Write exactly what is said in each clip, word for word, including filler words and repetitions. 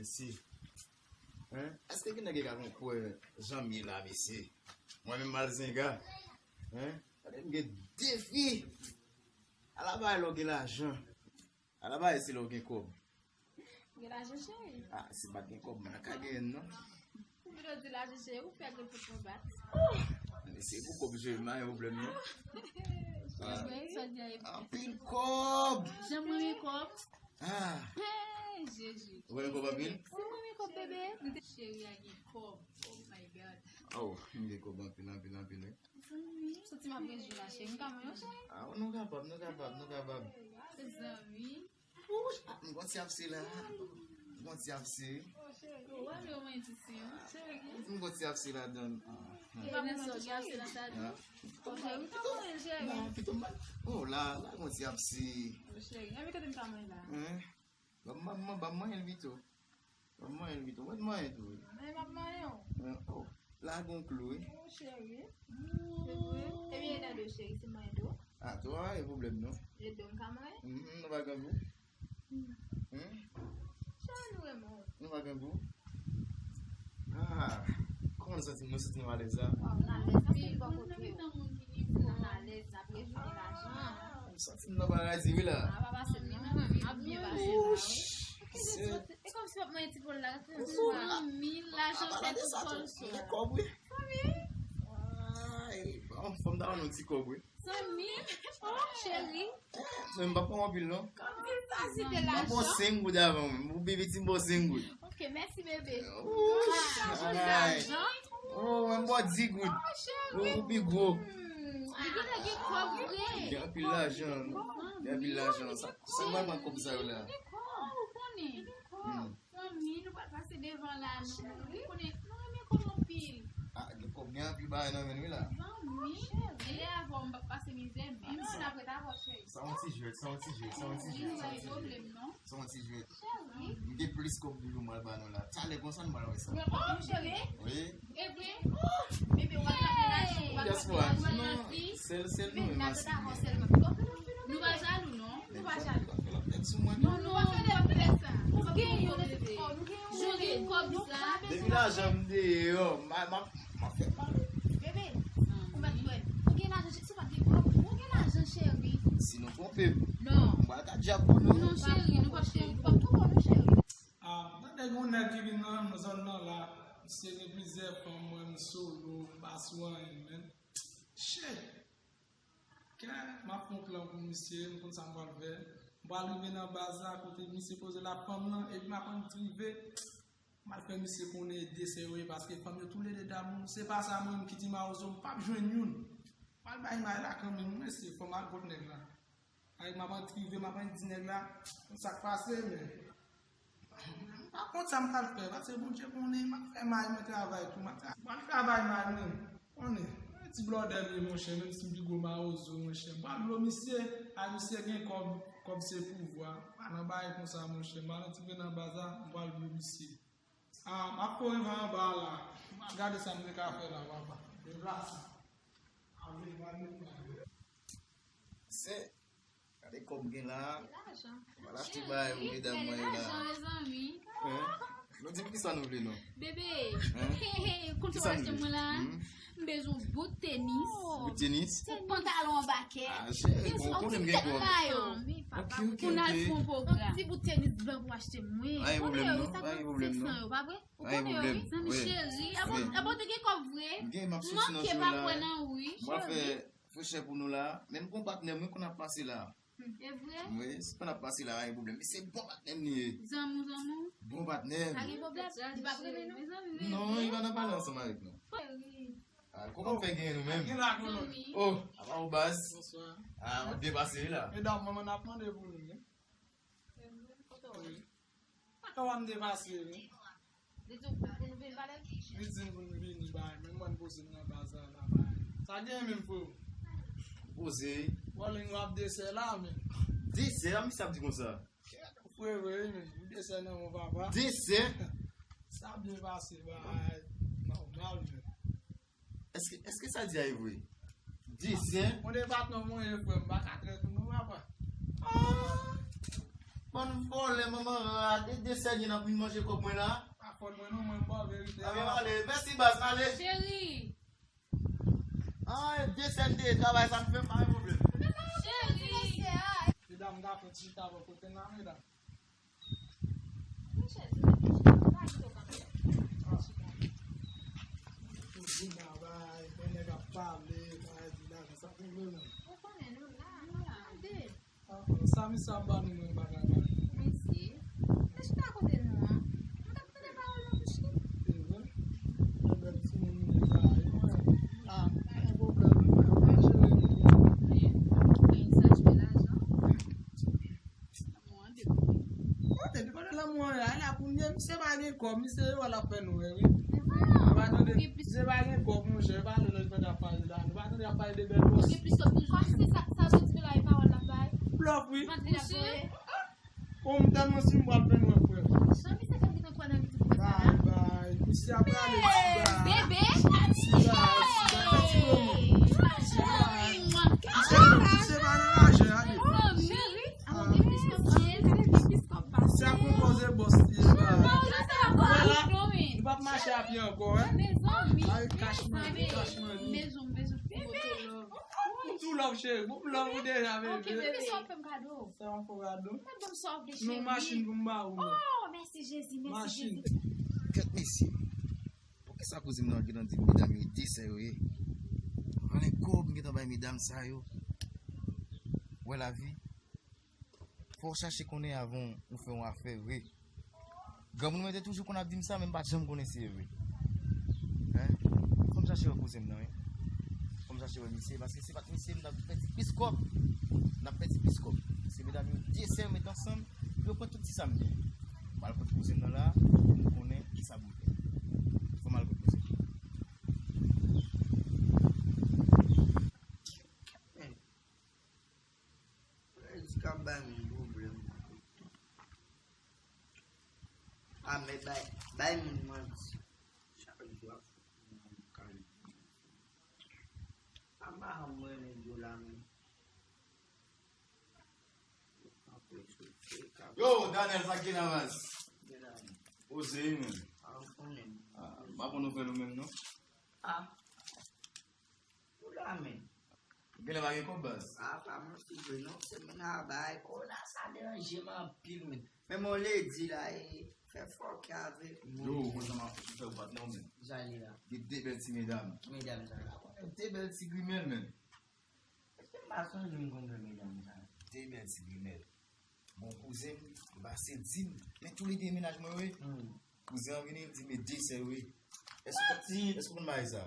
Mesye. Hein? Èske gen nèg ki ka konprann jan m ye la, mesye? Mwen menm m al zenga. Hein? Gade m gen de fi. Ala bay lè w gen lajan. Ala bay se lè w gen kòb. Gen lajan, cheri? Ah, si m pa t gen kòb, mwen pa ka genyen l, non. Ou vin di lajan, cheri, ou fè gen pou konbat. Mesye, pou kòb, cheri, m pa gen pwoblèm, non. Cheri, sa di a e Anpil kòb. Jan mwen gen kòb. Ah. Hey, Jezi. Ou gen kòb anpil? Si mwen gen kòb, bebe. Cheri a gen kòb. Oh my God. Oh, m gen kòb anpil, anpil, anpil, wi. Santi m ap rejwi la, cheri. M ka manyen w, cheri? Ah, nou kapab, nou kapab, nou kapab. Mezanmi. Ouch, ah, m gon ti apse la. M gon ti apse. Ou wè yo manyen ti siyon, cheri. M gon ti apse ladan. Ah. E pa pou sa w gen apse nan sa di. Ah. Cheri, ou ka manyen l, cheri. Non, pito m pa. Oh, la, la, gon ti apse. Oh, cheri, enben kote m ka manyen la? Hein? Ban m, ban m, ban m manyen l pito. Ban m manyen l pito. Mwen manyen tou, wi. Men m ap manyen w. Hein? Oh, la gon klou, wi. Oh, cheri. Se vre? Ebyen, e nan do, cheri, se manyen do. Ah, tou a, e pwoblèm, non. E do m ka manyen? Mhm, nou pa gen gou. Hmm? Cheri, nou renmen w. Nou pa gen gou. Ah, kòman nou santi, nou santi nou alèz la? Waw, nou alèz, paske nou bò kote w. Nou alèz, n ap rejwi de lajan. M santi m nan paradi, wi, la. Ah, pa pase m nan, m ap byen pase la, wi. Mesye. E kòmsi w ap manyen ti pòl la, san mil, lajan fè tout pòl sou la. Gen kòb, wi. Ay, bon, fò m ta ban nou ti kòb, wi. San mil? Oh, cheri. Men m pa pran anpil, non. Kòmsi sa se de lajan. M ba w senk goud avan, menm. Ou pi piti, m ba w senk goud. Ok, mèsi, bebe. Ouch, ay. Oh, mwen m ba w dis goud. Oh, cheri. Ou, ou pi gwo. Hmm, li genlè gen kòb vre. Gen anpil lajan. Gen anpil lajan. Sa, sa m pral pran kòb sa yo la. Gen kòb, ou konnen. Hmm. Zanmi, nou pral pase devan la, nou. Ou konnen, nou renmen kòb anpil. Ah, gen kòb, gen anpil bagay nan men nou la. Zanmi, e lè avè w, m p ap pase mizè, menm si n ap ret avè w, cheri. Sa yon ti jwèt, sa yon ti jwèt, sa yon ti jwèt, sa yon ti jwèt. Sa yon ti jwèt. Cheri. M gen plis kòb toujou m pral ba nou la. Talè konsa nou pral wè sa. Mwen kontan, cheri. Wi. E vre? Oh, bebe, w ap nan lajan, w ap nan lajan. Sèl, sèl nou menm, Asli. Nou pa jalou, non. Nou pa jalou. Nou pa fè lòt nèg sou mwen, non. Non, nou pa fè lòt nèg sa. Nou gen yon nèg, nou gen yon nèg. Jodi kòb sa. Depi lajan m deyò, m a, m a, m a fè pale. Bebe, ou mèt kwè. Ou gen lajan, si w pa t gen kòb, ou gen lajan, cheri. Si nou twonpe m, non, m pral ka djab pou nou. Non, cheri, nou p ap, cheri, nou p ap twonpe w, non, cheri. Ah, tande gen yon nèg ki vin nan zòn nan la, misye gen plizyè fanm, mwen m solo, m pa sou anyen, menn. Shit! Kè, m ap fè yon plan pou misye, m konn sa m pral fè. M pral rive nan baz la, kote misye poze la fanm nan, epi m ap annik rive, m al fè misye konnen e de sè yo ye, paske fanm yo toulede damou. Se pa sa, mwen menm ki di mawozo, m p ap jwenn youn. M al bay may la kanmenm, mwen se fanm ak gwòt nèg la. Avèk m ap annik rive, m ap annik di nèg la, konn sa k pase, men. M pa konn sa m pral fè, paske Bondye konnen, m ap fè may mwen travay tou, m ap tra-, m ap travay may mwen, konnen. Yon ti blòdè li ye, monchè, menm si m pi gwo mawozo, monchè. M pral blo misye, ay, misye gen kòb, kòb se pouvwa. Pa nan bagay konsa, monchè. M pral antre nan baz la, m pral blo misye. Ah, m ap kouri va anba la. M ap gade sa m te ka fè la, papa. Deplase. Avle, m al met mwen. Se Gade kòb gen la. Gen lajan. Pral achte bagay pou medam mwen yo la. Gen lajan, mezanmi. Hein? Nou di m kisa nou vle, non? Bebe, hein? Konn sa w achte mwen la? Hmm? M bezwen yon bout tenis. Bout tenis? Yon pantalon anba kè. Ah, cheri, bon, ou konnen m gen kòb. Ok, ok, ok. Pou n al fè yon pwogram. Yon ti bout tenis blan pou achte mwen. Pa gen pwoblèm, non. Pa gen pwoblèm, non. Ou konnen, wi, sa m cheri. Abo, abo te gen kòb vre. M gen, m ap soti nan jou la. Manke pa kwè nan ou, wi, cheri. Frechè pou nou la. Menm gon patnè m wi konn ap pase la. E vre? Wi, se konn ap pase la, pa gen pwoblèm. Misye bon patnè m li ye. Zanmi w, zanmi w? Bon patnè m. Pa gen pwoblèm. Li p ap rele nou? Non, li pa nan pale ansanm avèk nou. Ah, kòman w fè genyen nou menm? Gen la, kòman? Oh, apa ou baz? Bonswa. Ah, w ap depase wi la. Medam, mwen, mwen ap mande pou nou, wi. Wi. Kòman m te pase, wi? Li di w pou nou vin pale? Li di m pou nou vini bay, men mwen poze m nan baz la, la bay. Sa gen menm, frè? Poze. Bòling w ap desè la, men. Desè, a misye ap di konsa. Frè, vre, wi, men. Ou desè nan mon papa. Desè? Sa byen pase, bay. Nòmal, men. Èske, èske sa di a e vre? Desè? Yon depatman mwen ye, frè m, m pa ka trèt ou non, papa. Ah! M Bann vòlè, manman rat, e de sèl ye n ap vin manje kòb mwen la. Pa fòt mwen non, mwen ba w verite a. Mèsi baz, m ale. Cheri. Ah, e de sèl de travay sa m fè, pa gen pwoblèm. Cheri. Medam, m ta fè ti chita bò kote n la, medam. Kouzin nan bay, mwen nèg ap pale, bagay di lajan, sa pou vle menm. Ou konnen nou la, nou la. Tande. Ah, sa misye ap ba nou menm bagay la. Mesye, mesye ta kote nou an. Nou t ap tande pawòl nan bouch li. Se vre. Yon bèl timoun nou ye la, wi. Ah, pa gen pwoblèm, nou manje. Gen sa jwe lajan. Kote, depi lè lanmou an la, la pou mye, misye pa gen kòb, misye yo l ap fè nou wè, wi. Nou pa tande, misye pa gen kòb, monchè, pa lè lòt pandan ap pale la. Nou pa tande ap pale de bèl bòs. Gen plis kòb toujou. Kòm se sa, sa vle di ke la e pawòl l ap bay. Blòf, wi. Mantri l ap voye. Bon, m tèlman si m pral fè nou wè, frè. Jan misye fè m gentan kwè nan li tou. Bay, bay. Misye ap prale, ti bay. Bebe. Ti bay, ti bay. Fè ti moman. Ti bay. Misye, misye pa nan lajan, ale. Cheri. Sa konpoze bòs li ye la. Wè la, nou p ap mache a pye ankò, en. Ay, kach mwen, kach mwen. M tou love, cheri. Bon, m love ou deja, bebe. Sa w ap fè m kado? Sa w ap fè w kado? Nou machin pou m ba ou. Oh, mèsi Jezi, mèsi Jezi. Kèt mesye. Poukisa kouzen m nan gentan di medam yo de sè yo ye? Anlè kòb m gentan bay medam sa yo. Wè lavi. Fò w chache konnen avan w fè yon afè vre. Granmoun mwen te toujou konn ap di m sa, men m pa t janm konnen si e vre. Hein? Fò m chache wè kouzen m nan, wi. Fò m chache wè misye, paske se pa t misye, m t ap pèdi plis kòb. M t ap pèdi plis kòb. Se medam yo de sè yo met ansanm, yo pran tout ti sa m gen. M al kot kouzen m nan la, pou m konnen kisa pou m fè. Fò m al kot kouzen m. Frè di k ap bay moun pwoblèm. A, men bay, bay moun manti. Chak jou ap fout moun nan kay. A, madanm mwen renmen di w la, men. Yo, Daniel, sa k gen la baz? Poze wi, men. A, m pa konn ou fè nou menm, non. A. Ou la, men. Ou genlè pa gen kòb, baz. A, pa manti vre, non. Semèn a bay. O, la, sa deranje m anpil, men. Men mwen ledi la, e fè fòkè avèk mwen. Yo, konsa m ap fè ou patnè w, men. Jale la. Gen de bèl ti medam. Medam sa la. De bèl ti grimèl, men. Èske m pa sonje m konn wè medam sa? De bèl ti grimèl. Bon, kouzen m, yo pase di m, men toulede e mennaj mwen yo ye. Hmm. Kouzen an vini, li di, men de sè yo ye. Èske, èske ou konn bagay sa?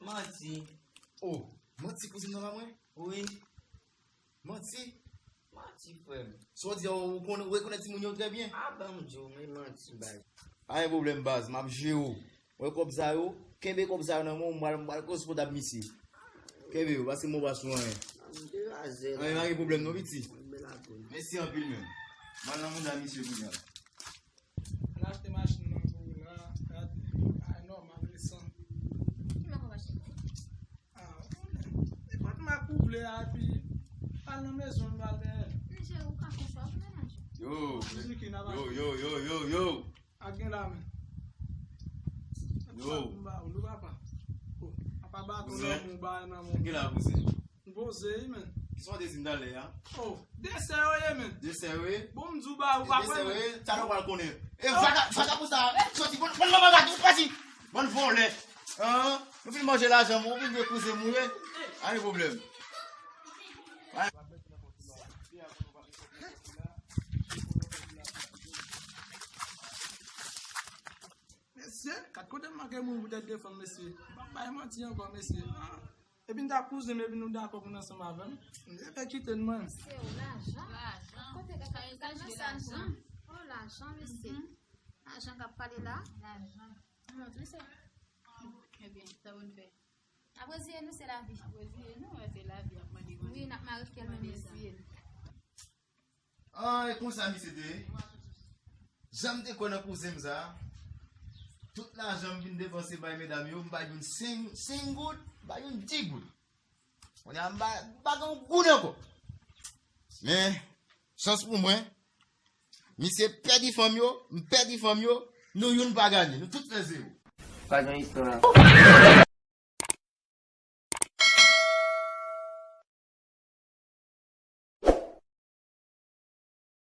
Manti. Oh, manti kouzen nan pa mwen? Wi. Manti? Manti, frè m. Sa w di a, ou konn, ou rekonèt timoun yo trè byen? A, ban m di w, men manti, baz. Pa gen pwoblèm, baz, m ap jere w. Wè kòb sa yo, kenbe kòb sa yo nan men w, m pral, m pral koz pòtab misye. Kenbe yo, paske m pa sou anyen. Anyen, pa gen pwoblèm non, piti. Mèsi anpil, men. M al nan manda misye kounye a. Al achte machin nan pou ou la, gade, bagay nòmal, resan. Ki makè machin nan? A, ou konnen. Nenpòt mak ou vle a, epi al nan mezon, nou al dèyè l. Mesye, ou ka konsa, ou mennaj. Yo, yo, yo, yo, yo, yo. Ak gen la men. Yo. Sa pou m ba ou, nou papa. Oh, apa baton nan men w, ba nan men w. Gen la, kouzen. M poze wi, men. Kisa w te di m talè a? Oh, de sè yo ye, men. De sè yo ye? Bon, m di w ba ou, pa kwè mwen. De sè yo ye? Talè w pral konnen. E vaga, vagabon sa, soti, bon, bon, bon, bon, bon, pati. Bann vòlè. An, nou fin manje lajan m, ou vin vye kouzen m, wi. Pa gen pwoblèm. Mesye, kat kote m manke moun poutèt de fanm, mesye. M p ap bay manti ankò, mesye. Ah. Epi n t ap kouzen m, epi nou dakò pou n ansanm avè m. M te fè kite n mwen. Se w lajan. Lajan. Kote kaka sa nan sa tou? Oh, lajan, mesye. Lajan k ap pale la. Lajan. Montre se. Ebyen, sa pou n fè? N ap reziye nou, se lavi. N ap reziye nou, wè, se lavi ap mande. Wi, n ap mare fyèl, men n reziye nou. Ah, e konsa misye te ye. Jan m te kwè nan kouzen m sa, tout lajan m vin depanse bay medam yo, m pa jwenn senk, senk goud, m pa jwenn di goud. Kounye a m pa, m pa gen yon goud ankò. Men, chans pou mwen, Misye pèdi fanm yo, m pèdi fanm yo, nou youn pa ganye, nou tout fè zewo. Pa gen istwa.